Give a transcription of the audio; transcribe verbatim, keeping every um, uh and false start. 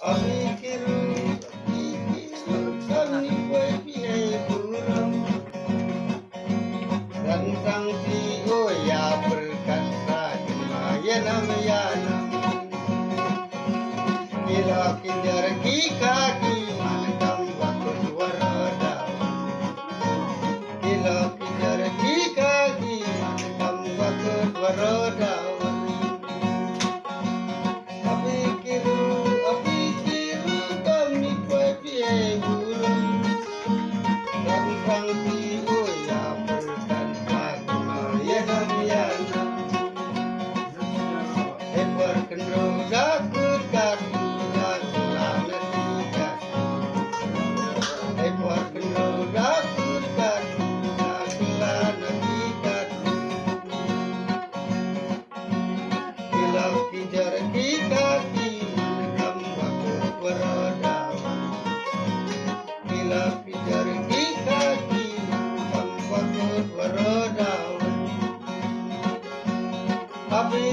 Abi ki ruh, abi ki ruh, kam ni poi phi ei burom. Tang tang phi o ïa pyrkhat sa ki ma ïa nam ïa nam. Ki lok ki jer ki kha ki man kam wa kut wa ro daw. Ki lok ki jer ki kha ki man kam wa kut wa ro daw. Abi ki ruh, abi ki ruh, kam ni poi phi ei burom. Tang tang phi o ïa pyrkhat sa ki ma ïa nam ïa nam. Ei por kynroh da kut ka kut da kylla na ki ka. Ei por kynroh da kut ka kut da kylla na ki ka. Ki lok ki jer ki kha ki man kam wa kut wa ro daw. Ki lok ki jer ki kha ki man kam wa kut wa ro daw. Abi